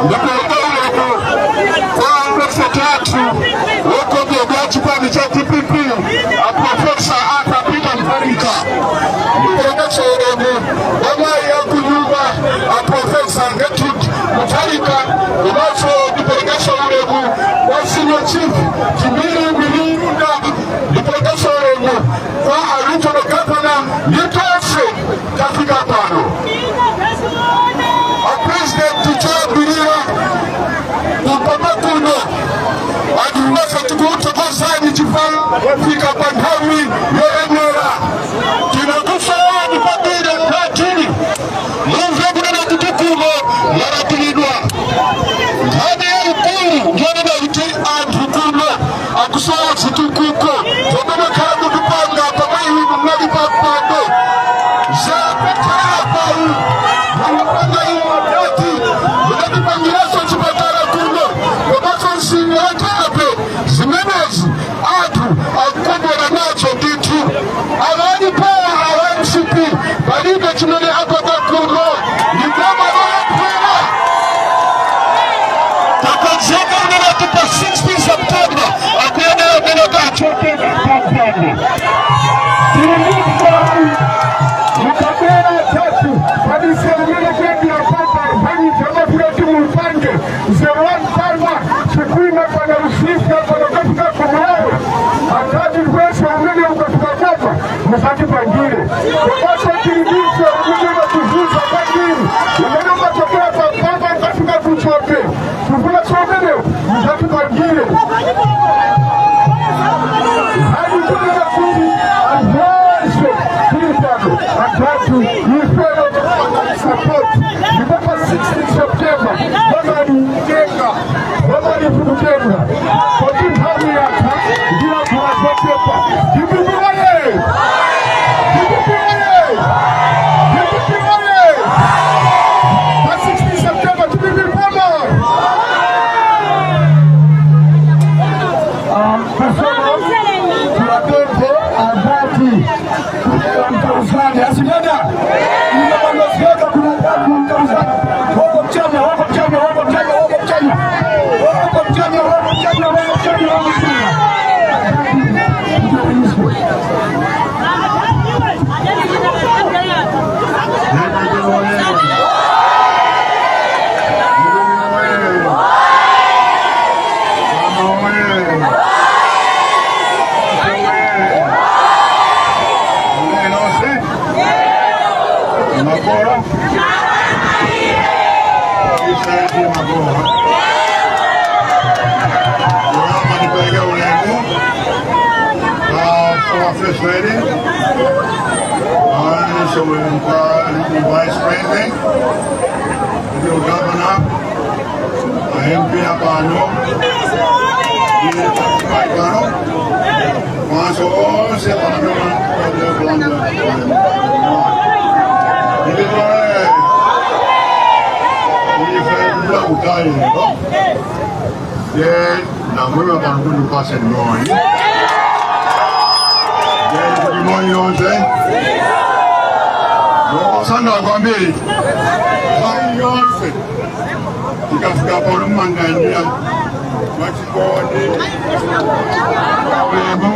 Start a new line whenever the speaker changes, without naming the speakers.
Ndipereke ulemu kwa president athu wokondedwa, chipani cha DPP, a Professor Arthur Peter Mutharika. Ndiperekenso ulemu kwa mayi akunyumba, a Professor Gertrude Mutharika. Komanso ndiperekenso ulemu kwa Senior Chief Chimbiri Mbilunda. Ndiperekenso ulemu kwa a Regional Governor ndi tonse tafika pano. A President, choyambirira kumpapa kuno, anthu onse tikuthokozani chifukwa wafika pa nthawi yoyenera. Tinakusowani kwambiri mkatini. Mumve kunena kuti kuno mwalatilidwa. Nkhani yaikulu ndiyonena kuti anthu kuno akusowa zitukuko zomwe makhala mukupanga pamwe inu mnali pampando. Zapatala pau mukupanga iwo atati mukatipangiranso chipatala kuno komanso msingi wachape. Zimenezi anthu akukondwera nazo ndithu. Awalipowa awa MCP palibe chimene apanga kuno, ndi boma lolephera. Takonzeka kunena kuti pa 16 September akuyenera kunena kuti achoke pampando.
Mukabera tatu padisemene kwendira papa panyijamafuna kuti mupange zewantanga chikwina pana Rusifia pana ukafika kumulawe atati kwese umene ukafika kwapa musatipangire. Komanso tilibiso umene umatuzunza kwambiri, umene umatokera papapa ukafika kuchope kufuna somenewo, musatipangire. Hadi kunena kuti anthu onse tili pano atatu ifeyo support, ndipo pa 16 September vamali kutenga, vamali kutenga poti nthawi yatha, ndilakhala zochepa. DPP oye! DPP oye! DPP oye! Pa 16 September DPP boma. Kusoma tuwapende adati mtauzani asidada inamanosiaka kuna datu mtauzani woko mchanya, woko mchanya, woko mchanya, woko mchanya, woko mchanya, woko mchanya, woko mchanya, woko mchanya.
Magoro. Isaidi Magoro. Kurama nipeleke ulemu kwa First Lady, so kwa Vice President, ndio Governor, MP hapano, pano, kwanza onse pano kulanda. Ndilitole ife kutali lero ye namwiwa pano kuti upase moni ye kuti moni yonse nosanda kwambiri moni yonse tikafika pano mmanganjira mwachikondi ulemu.